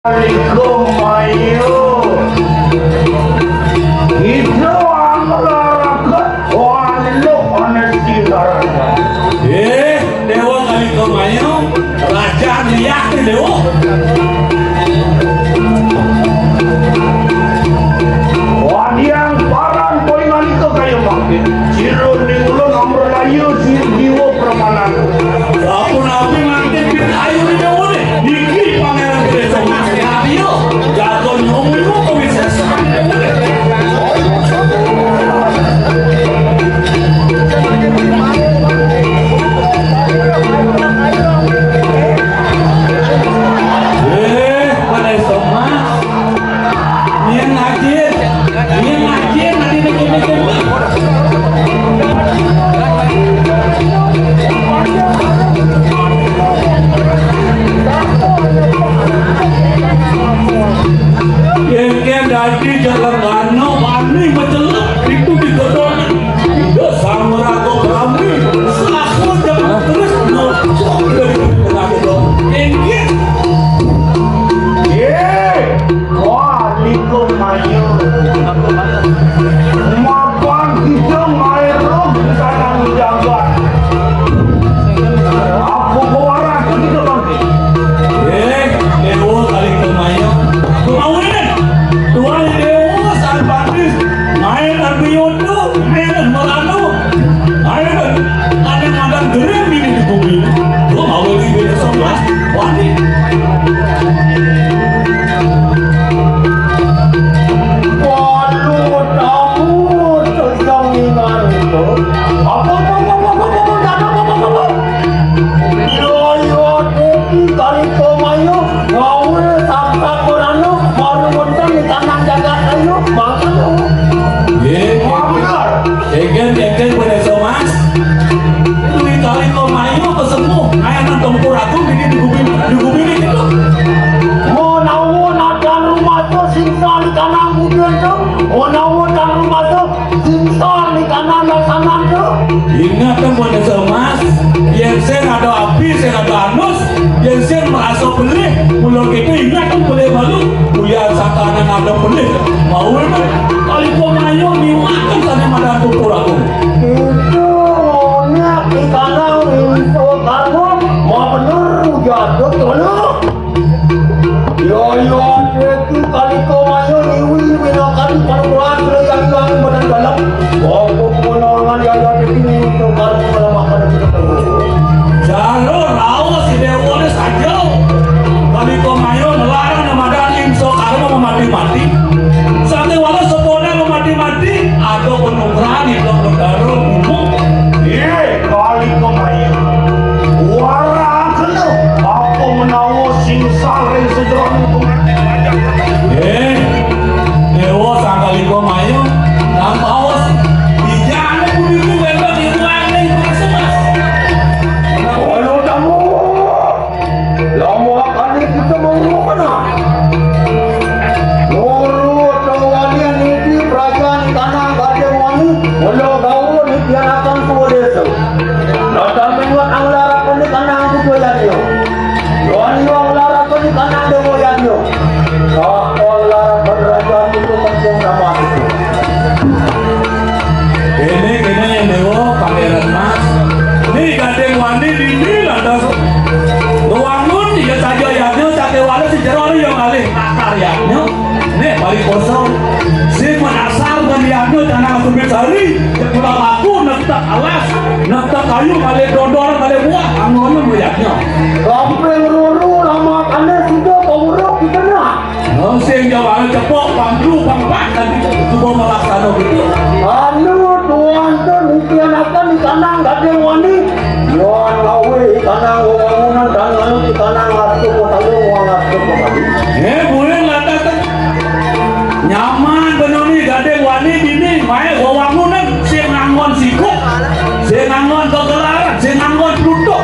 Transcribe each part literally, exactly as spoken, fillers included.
Kalika mayu. Ida angkara ragat, wanu ana sirah. Eh, Déwa Kalika mayu, raja liak, Déwa. Wadiang parang koi nalika kaya mangkin. Jero ning ulun amrun ayu, jiwa pramanan. Sapunapi mangkin pitayu ni Déwa ni? Niki Pangéran Désa Mas Rahayu, jago nyuwun kawisésan. Eh, Pak Désa Mas. Nyén ajin, nyén ajin, adi niki niki. Yén kén dadi jalan ngano wani macelep, itu digodhog. Ida Sang Maraga Brahmi, selaku jalan terus, no, sok dari neraka. Inggih. Yé. Wah, Kalika mayu. Mapan kita main roh di tanah jagat. Aku bawa kita bangkit. Eh, Déwa Kalika mayu. Aku mau ini. Tuhan Déwa Sang Patih. Main ambil itu, main meranu. Ayo, ada makan gering ini di bumi. Gua mau ini beda sama Mas. Wani. Waduh, tamu sedang ingat itu. Apa, apa, apa, apa, apa, apa, apa, apa, apa, apa? Yo, yo, Déwa Kalika mayu, ngawé sakta kurana, baru wonten di tanah jagat ayu, mangkana. Nggih, nggih. Wah, bener. Gégén, gégén, Pak Désa Mas. Déwa Kalika mayu kesemuh, kaya nang tempur agung di, di bumi, di bumi ini gitu. Menawa natan rumasa singsa di tanah bumi itu, menawa tan rumasa singsa di tanah dasanan itu. Ingat kan, Pak Désa Mas, yén sing ada api, sing ada anus, yén sing merasa belih, mula gitu ingat kan belih malu, kuliah sakanan ada belih. Mau ini, Kalika mayu niwakan sana madan tempur agung. Itu ngonyek di tanah rinso karma, mau bener jatuh tanah. Yo, yo, Déwa Kalika mayu niwi winakan panugrahan sira yang ilang badan dalam. Apa punangan yang ada di sini untuk karma melemahkan kita. Jalur raos si Déwa ini saja. Kalika mayu ngelarang namadan ingso karma memati-mati. Sakti wala sepona memati-mati. Ada penugrahan itu negara umum. Iya, Kalika mayu. Wara kena apa menawa sing saring sejeroning pengati raja. Eh, Déwa Sang Kalika mayu, nang paus, dijane puniki wénten iwang ning Puskesmas. Kalau tamu, lama kali kita mau kena. Nurut walian niti kerajaan tanah Gading Wani, mula gaul nitianakan tua desa. Datang menyuat anglara kene kanang kudu yadnya. Yohan yo anglara kene kanang dewa yadnya. Sapa anglara kerajaan itu penting nama itu. Ini, ini yang dewa, Pangeran Mas. Ini Gading Wani, ini lantas. Ruangun, tiga saja yadnya, cakewala si jerori yang alih akar yadnya. Nek balik kosong, sing menasar dan diambil tanah Sumbing Sari, pulang aku nektak alas, nektak kayu, balik dodor, balik buah, anggono melihatnya. Kampung Ruru, lama kane sudah kau uruk di tengah. Sing jawab cepok, pangkru, pangpak, dan coba melaksana gitu. Anu, tuan tu mungkin akan di tanah gading wani. Yuan lawe di tanah wangunan dan anu di tanah ngatuk kota lu wangatuk kota. Eh, boleh lantas. Nyaman benoni gading wani bini, mae wewangunan sing nganggon sikuk, sing nganggon kegelaran, sing nganggon plutuk.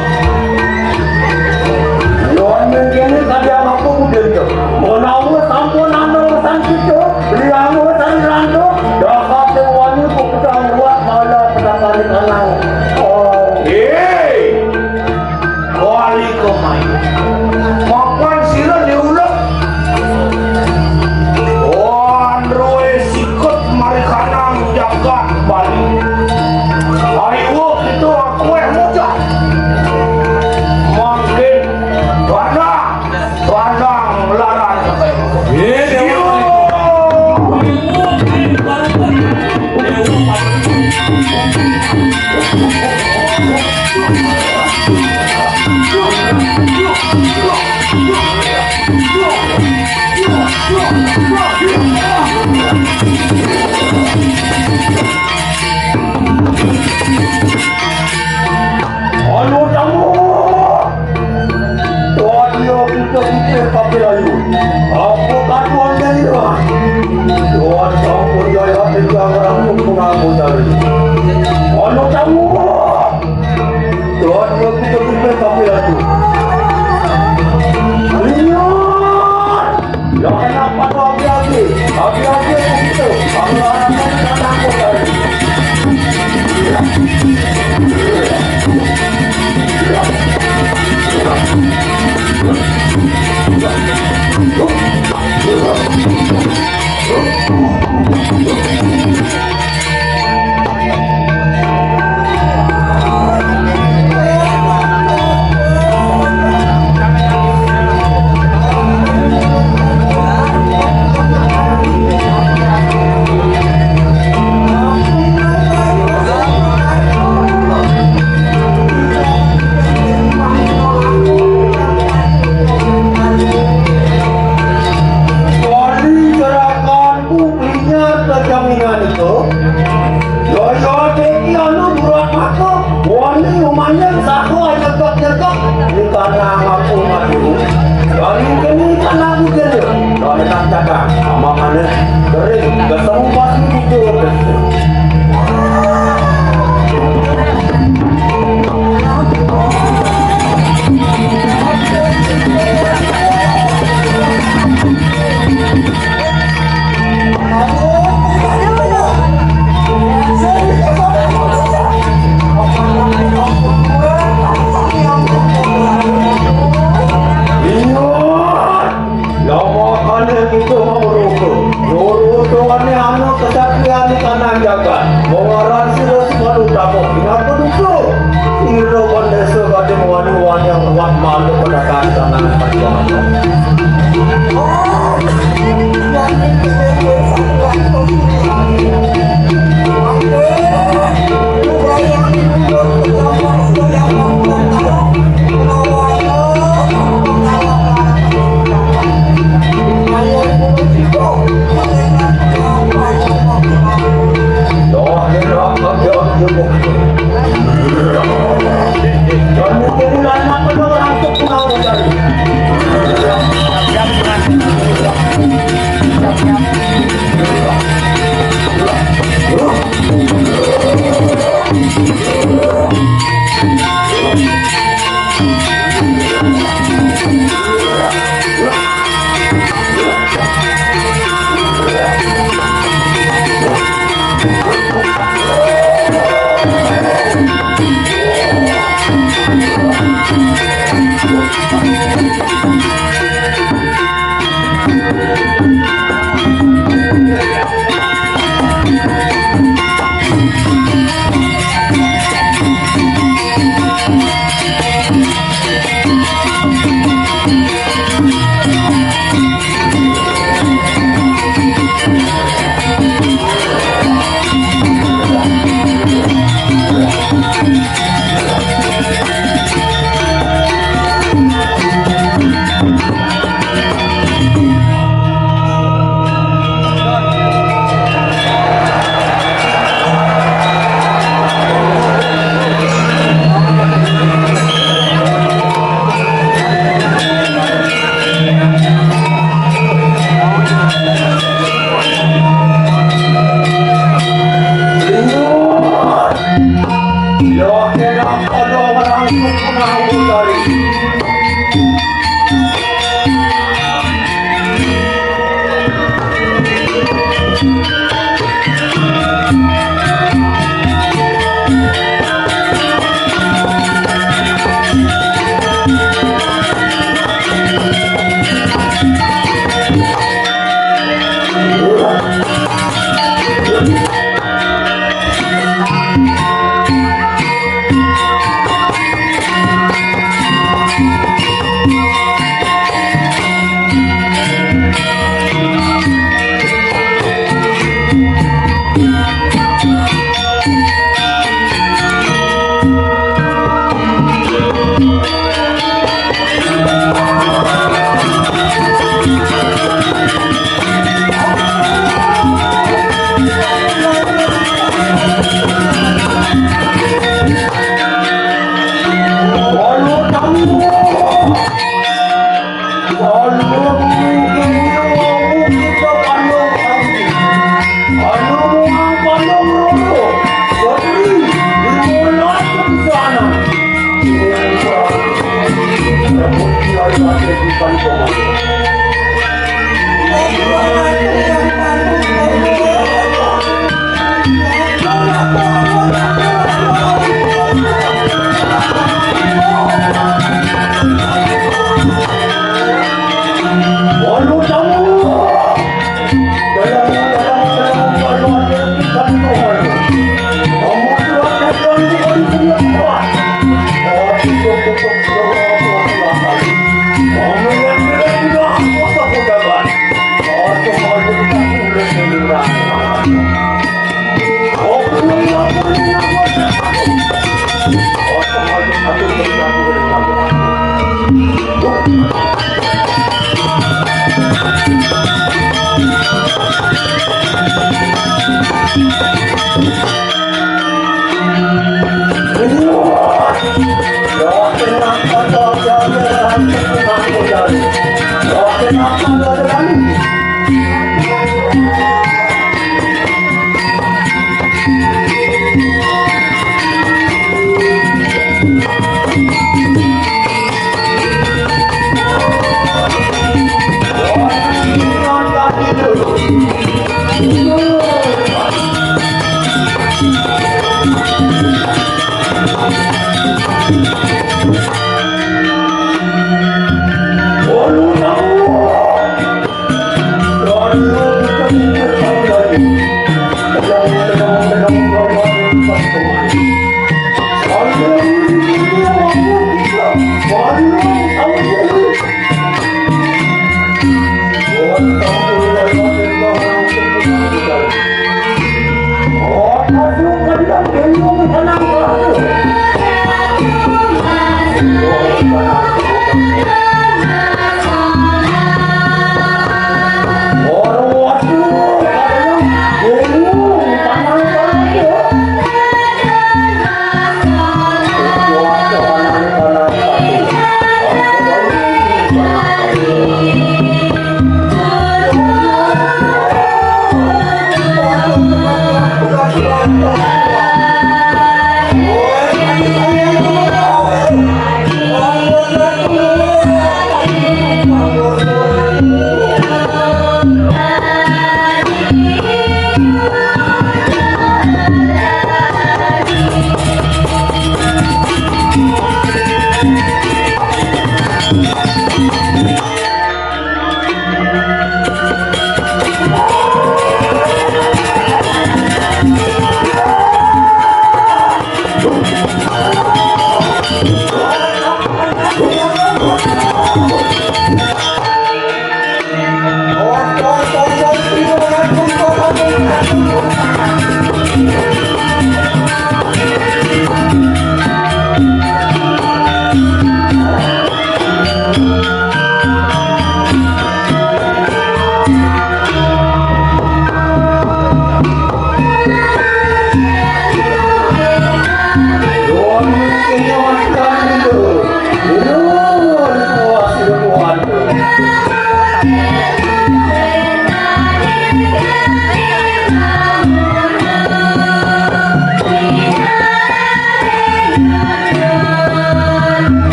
Lawan mengkene kadang aku mudeng. Menawa sampun ana urusan kita, liangu sari rantuk, dapat wani kok kita buat malah petang kali kanang. Oh. Hei! Wali kemai. Mapan sira diulek. Melarang. Eh, Dewa. Anu tamu. Wah, dia kita kita pakai layu. Apa katuan dia? Tuhan campur jaya tinggal aku mengaku dari. Anu tamu. Tuhan dia kita kita pakai layu. Lihat. Yang enak pada hati-hati. Hati-hati begitu. Kami anak-anak kita takut dari. Wali gerakan publiknya kejaminan itu. Yo, yo, deki anu burak mata. Wali lumayan sako nyekek-nyekek. Ini karena aku maju. Kali ini karena aku gede. Kau enak jaga. Sama mana? Kering. Ketemu pas gitu. Iya. Lamakane kita mau roko. Roro tuane anu kesatria di tanah jagat. Mau ngaran sira semalu tamu. Ingat betul. Ira kondese kade mewani-wani yang kuat malu pada kari tanah jagat.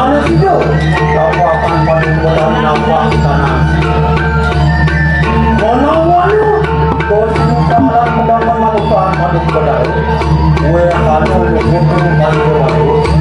Sida, lawakan pada kebenaran nampak tanah. Mana walu, kau suka dalam kedaman manusia madu kebenaran. Kue akan menunggu pada kebenaran.